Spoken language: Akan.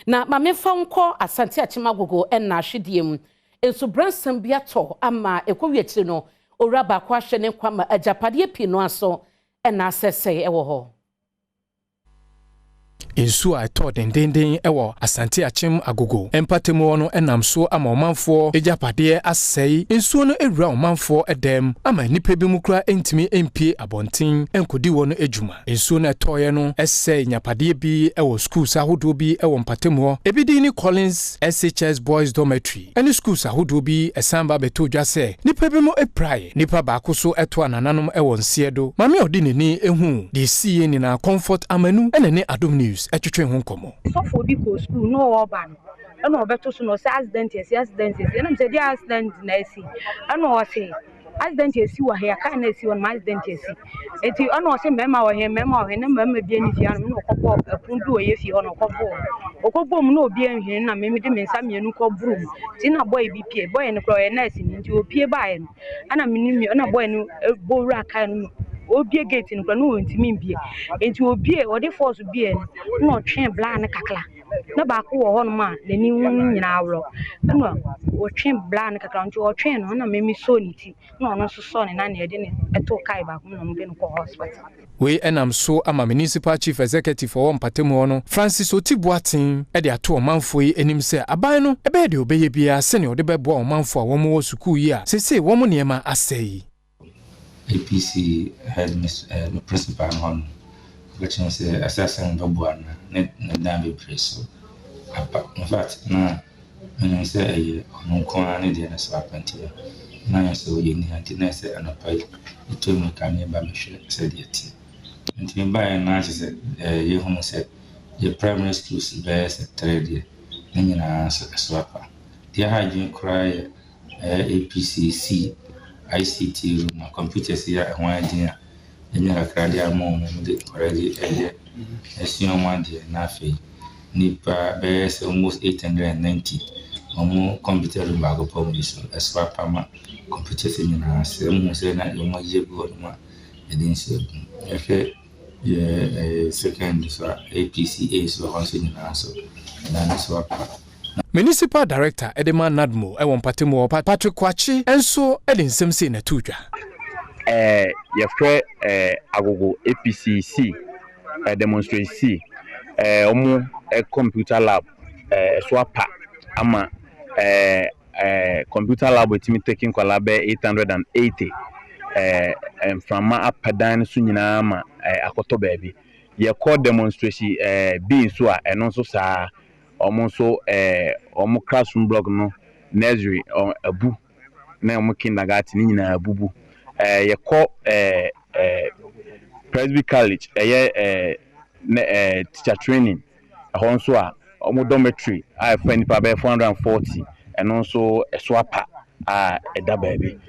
Na ma memfa nkɔ Asante Akyem Agogo ɛna ahwedeɛ mu. Nsubransɛm bi atɔ ama ɛkɔwie akyire no, owura baako ahwɛ ne nkwa ma agyapadeɛ pii no aso ɛna asɛsɛe ɛwɔ hɔ. Nsuo a ɛtɔɔ dendenden wɔ Asante Akyem Agogo mpatamu hɔ no nam so ama ɔmanfoɔ agyapadeɛ asɛe. Nsuo no awura ɔmanfoɔ dɛm ama nnipa bi mu koraa ntumi mpie abɔnten nkɔdi wɔn adwuma. Nsuo no ɛtɔɔeɛ no sɛe nyapadeɛ bi wɔ schools ahodoɔ bi wɔ mpatamu hɔ. Ebi din ne Collins SHS Boys Dormitory ne schools ahodoɔ bi. Ɛsan ba bɛtɔ dwa sɛ nnipa bi mu piraeɛ. Nnipa baako so ɛto anananom wɔ nseɛ do. Maame a ɔde n'ani ehu deɛ esiiɛ nyinaa, Comfort Amanu, ɛna ne Adom News ɛtwetwe ho nkɔmmɔ. Sɔfoɔ bi kɔ sukuu na ɔreba no, ɛna ɔbɛto so na ɔsɛ, "Accident asi, accident asi." Ɛna sɛ, "Deɛ accident na asi?" Ɛna ɔsɛ, "Accident asi wɔ ha, kaa na asi hɔ no, accident asi." Eti ɛna ɔsɛ, "Mmarima wɔ he? Mmarima wɔ he?" Na mmarima bi ani fie hanom na ɔkɔbɔ ɛpono bi wɔ yɛ fie hɔ na ɔkɔbɔ mu na obi anhwɛ na mimi de me nsa mmienu kɔboro mu. Nti na boy bi pie. Boy no koraa ɔyɛ nurse ni, nti opie baeɛ no, ɛna me ne ɛna boy no bɔ wura kaa no mu. Obie gate no koraa na ɔntumi mbie, nti obie, ɔde force bie no na ɔtwe bla no kakra na baako wɔ hɔnom a n'ani ho nyinaa aworɔ, ɛna ɔtwe bla no kakra. Nti ɔtwe no ɛna mimi sɔɔ ne ti na ɔno nso sɔɔ ne nan na yɛde ne ɛtoo kaa baako mu na ɔmo de no kɔ hospital. Wei ɛnam so ama Municipal Chief Executive ɔwɔ mpatamu hɔ no, Francis Oti Boaten, ɛde ato ɔmanfoɔ yi anim sɛ aban no ɛbɛyɛ deɛ ɔbɛyɛ biara sɛnea ɔde bɛboa ɔmanfoɔ a wɔn wɔ sukuu yi a seesei wɔn nneɛma asɛe yi. APC head principal no hɔ no, ɔbɛkyerɛ sɛ asase no bɛboa no ne ne dan bebree so apa. In fact, na menim sɛ ɛyɛ ɔno nko ara ne deɛ no so apa, nti no na ayɛ sɛ ɔyɛ ni ha, nti na ɛsɛ anɔpa yi ɛtɔ mmirika ne ɛba bɛhwɛ sɛdeɛ ɛte. Nti mebaeɛ no, akyerɛ sɛ yɛhunu sɛ yɛ primary schools bɛyɛ sɛ three deɛ ne nyinaa nso ɛso apa. Deɛ ha adwene koraa yɛ ɛyɛ APC C ICT room a computers yi a ɛho ayɛ den a ɛnya kakra de ama wɔn de nkwadaa de ɛyɛ asua wɔn adeɛ, na afei nipa bɛyɛ sɛ almost 890 wɔn computer room baako pɛ wɔn yi so ɛso apa ma computers nyinaa sɛ wɔn sɛ na wɔn ayi agu hɔ nom a yɛde nsuo agu mu. Yɛhwɛ yɛ ɛyɛ second so a, APC A so hɔ nso nyinaa so ɛdan no so apa. Municipal Director ɛde ma NADMO ɛwɔ mpatamu hɔ, Patrick Kwakye, nso ɛde nsɛm sei na ɛto dwa. Yɛfrɛ Agogo APC C demonstrate C ɔmo computer lab ɛso apa ama computer lab etimi take nkwadaa bɛyɛ 880. Mframa apa dan no so nyinaa ma akɔtɔ baabi. Yɛkɔ demonstration B nso a, ɛno nso saa, ɔmo nso ɔmo classroom block no, nursery abu na ɔmo kindergarten ne nyinaa abubu. Yɛkɔ Presby College, ɛyɛ ne teacher training ɛhɔ nso a, ɔmo dormitory a ɛfa nipa bɛyɛ 440, ɛno nso ɛso apa a ɛda baabi.